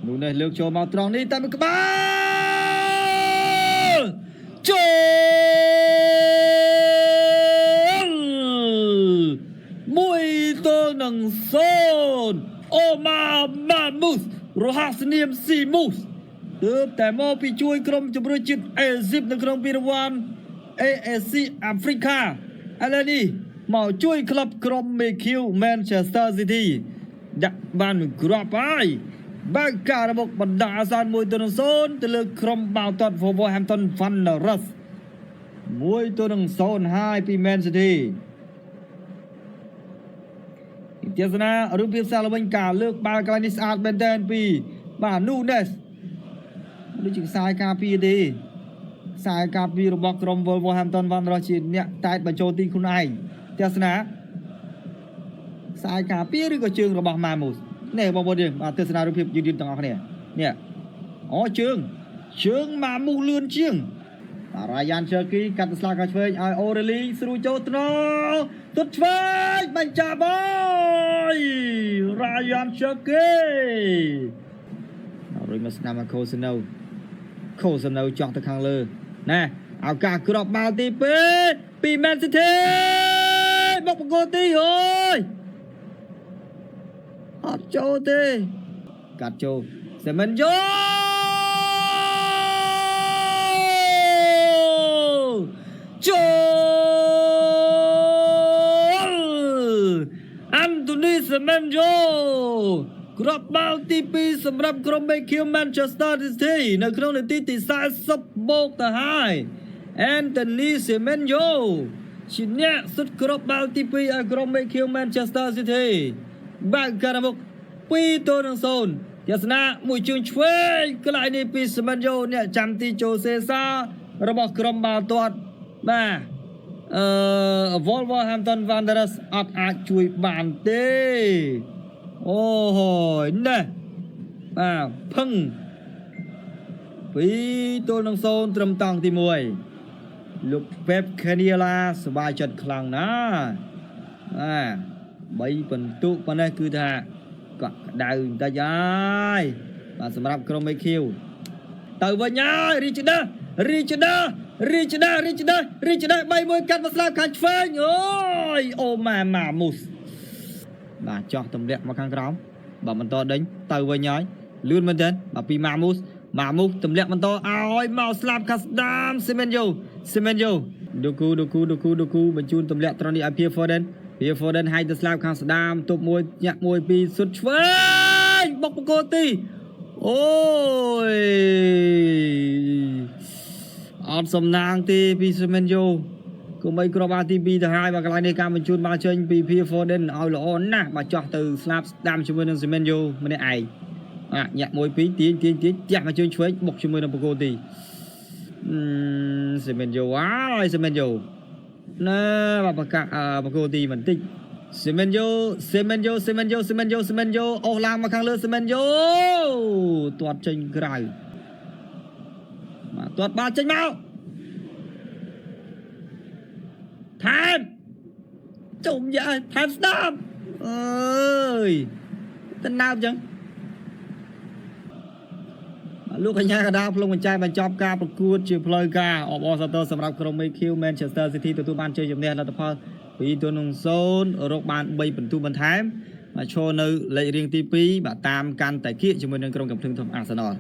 នោះនេះលើកចូលមកត្រង់នេះតែមួយក្បាលចូល1-0អូម៉ាម៉ាមូសរហស្សនាមស៊ីមូសទើបតែមកពីជួយក្រុមជម្រើសជាតិអេស៊ីបនៅក្នុងពានរង្វាន់ AAC អាហ្វ្រិកាឥឡូវនេះមកជួយក្លឹបក្រុមមេឃីវ Manchester City ដាក់បានមួយគ្រាប់ហើយបើកការបុកបណ្ដាអាសន្ន1-0ទៅលើក្រុមបាល់ទាត់ Wolverhampton Wanderers 1-0ហើយពី Man City ទស្សនារូបភាពសារល្វិញការលើកបាល់កន្លែងនេះស្អាតមែនទែនពីបាទ Nunes ដូចជាខ្សែការពារទេខ្សែការពាររបស់ក្រុម Wolverhampton Wanderers ជាអ្នកតែតបញ្ចូលទីខ្លួនឯងទស្សនាខ្សែការពារឬក៏ជើងរបស់ Marmoush នេះបងប្អូនយើងបាទទស្សនារូបភាពយឺតៗទាំងអស់គ្នានេះអូជើងជើង Marmoush លឿនជាងបាទរ៉ាយ៉ានជើគីកាត់ទៅស្លាកខាងឆ្វេងឲ្យអូរ៉េលីស្រួយចូលត្រង់ទុតឆ្វេងបញ្ចាបាយរ៉ាយ៉ានជើគីរួចមកស្ដាំមកខូសេណូខូសេណូចោះទៅខាងលើណែឱកាសគ្រាប់បាល់ទី2ពីមែនស៊ីធីបុកបង្គោលទីអូយអត់ចូលទេកាត់ចូលសេមិនយ៉ូចូលអាន់តូនីសេមិនយ៉ូគ្រាប់បាល់ទី2សម្រាប់ក្រុមមេឃីវ Manchester City នៅក្នុងនាទីទី40បូកទៅហើយអាន់តូនីសេមិនយ៉ូជាអ្នកសុទ្ធគ្រាប់បាល់ទី2ឲ្យក្រុមមេឃីវ Manchester City បើកការមុខ2-0ទស្សនាមួយជើងឆ្វេងកន្លែងនេះពីសេមិនយ៉ូអ្នកចាំទីចូលសេសារបស់ក្រុមបាល់ទាត់បាទអឺ Wolverhampton Wanderers អត់អាចជួយបានទេអូហយណែបាទផឹង2-0ត្រឹមតង់ទី1លោក Pep Guardiola សប្បាយចិត្តខ្លាំងណាស់បាទ3ពិន្ទុប៉ុណ្ណេះគឺថាកក់ក្ដៅបន្តិចហើយបាទសម្រាប់ក្រុម AQ ទៅវិញហើយរីជដារីជដារីជដារីជដារីជដា3 1កាត់មកស្លាប់ខាងឆ្វេងអូយអូម៉ាម៉ាមូសបាទចោះទម្លាក់មកខាងក្រោមបាទបន្តដេញទៅវិញហើយលឿនមែនទែនបាទពីម៉ាមូសម៉ាមូសទម្លាក់បន្តឲ្យមកស្លាប់ខាងស្ដាមសេមេនយ៉ូសេមេនយ៉ូឌូគូឌូគូឌូគូឌូគូបញ្ជូនទម្លាក់ត្រង់នេះឲ្យភៀ Foden ភៀ Foden ហាយទៅស្លាប់ខាងស្ដាមទប់មួយញាក់មួយពីរសុទ្ធឆ្វេងបុកបង្គោលទីអូយអត់សំណាងទេពីសេមេនយ៉ូកុំបីគ្រាប់បាល់ទី2ទៅហើយបាទកន្លែងនេះការបញ្ជូនបាល់ចេញពីភៀ Foden ឲ្យល្អណាស់បាទចោះទៅស្លាប់ស្ដាំជាមួយនឹងសេមេនយ៉ូម្នាក់ឯងអាញាក់មួយពីរទាញទាញទាញទះមកជើងឆ្វេងបុកជាមួយនឹងបង្គោលទីអឺសេមេនយ៉ូអើយសេមេនយ៉ូណែបាទបកាបង្គោលទីបន្តិចសេមេនយ៉ូសេមេនយ៉ូសេមេនយ៉ូសេមេនយ៉ូសេមេនយ៉ូអូសឡើងមកខាងលើសេមេនយ៉ូទាត់ចេញក្រៅបាទទាត់បាល់ចេញមកថែមជុំយ៉ាថែមស្ដាប់អើយទៅណើបចឹងលោកកញ្ញាកដាភ្លុងបញ្ចែបញ្ចប់ការប្រកួតជាផ្លូវការអបអរសាទរសម្រាប់ក្រុម AQ Manchester City ទទួលបានជ័យជំនះលទ្ធផល2-0រកបាន3ពិន្ទុបន្ថែមបាទឈរនៅលេខរៀងទី2បាទតាមកាន់តែគៀកជាមួយនឹងក្រុមកំភ្លើងធំ Arsenal។